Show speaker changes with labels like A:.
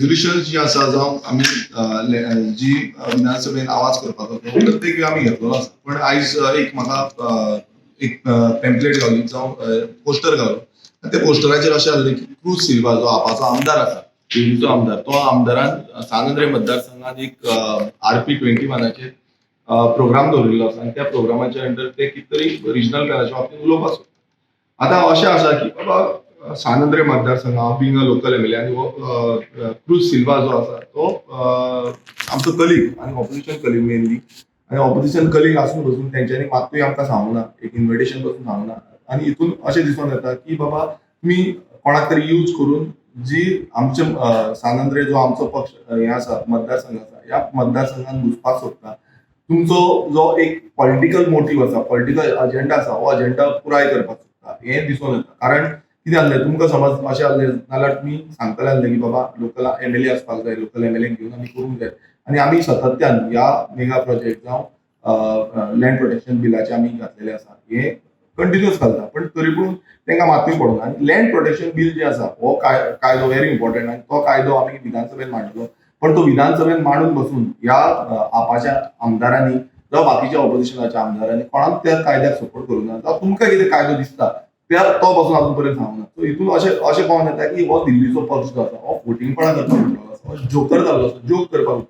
A: Resolution जी आसा, जावं आमी जी विधानसभेन आवाज करपाचो, तो प्रत्येक वेळा आमी घेतलेलो आसा. पण आयज एक म्हाका एक पेम्पलेट गावली जावं पोस्टर गावलो आनी त्या पोस्टराचेर अशें आसलें की क्रूज सिल्वा जो आपाचो आमदार आसा, दिल्लीचो आमदार, तो आमदारान सान आंद्रे मतदारसंघात एक आरपी 21आचेर प्रोग्राम दवरिल्लो आसा आनी त्या प्रोग्रामाच्या अंडर ते कितें तरी रिजनल प्लॅनाच्या बाबतींत उलोवपाक सोदता. आतां अशें आसा की बाबा, सान आंद्रे मतदारसंघ, हांव बींग अ लोकल एमएलए आनी हो क्रूज सिल्वा जो आसा तो आमचो कलीग आनी ऑपोजिशन कलीग मेनली, आनी ऑपोजिशन कलीग आसून बसून तेंच्यांनी मात्तूय आमकां सांगूना, एक इन्विटेशन बसून सांगूना. आनी हितून अशें दिसून येता की बाबा, तुमी कोणाक तरी यूज करून जी आमचे सान आंद्रे जो आमचो पक्ष हें आसा, मतदारसंघ आसा, ह्या मतदारसंघात घुसपाक सोदता. तुमचो जो एक पॉलिटिकल मोटीव आसा, पॉलिटिकल अजेंडा आसा, हो अजेंडा पुराय करपाक सोदता हें दिसून येता. कारण कितें जाल्लें, तुमकां समज अशें जाल्लें नाल्यार तुमी सांगतले आसले की बाबा, लोकल एमएलए आसपाक जाय, लोकल एमएलए घेवन आमी करूंक जाय. आनी आमी सातत्यान ह्या मेगा प्रोजेक्ट जावं लँड प्रोटेक्शन बिलाचे आमी घातलेले आसा, हे कंटिन्युअस घालता, पण तरी पूण तांकां मातूय पडूंक. आनी लँड प्रोटेक्शन बील जे आसा, हो कायदो व्हेरी इम्पॉर्टंट आनी तो कायदो आमी विधानसभेन मांडलो, पण तो विधानसभेन मांडून बसून ह्या आपाच्या आमदारांनी जावं बाकीच्या ऑपोजिशनाच्या आमदारांनी कोणाक त्या कायद्याक सपोर्ट करूंक ना, जावं तुमकां कितें कायदो दिसता त्या तो पासून अजून पर्यंत सांगूना. सो हितून अशें अशें कळोन येता की हो दिल्लीचो पक्ष जो आसा हो फटींगपणां करपाक उठलेलो आसा, हो जोकर जाल्लो आसा, जोक करपाक.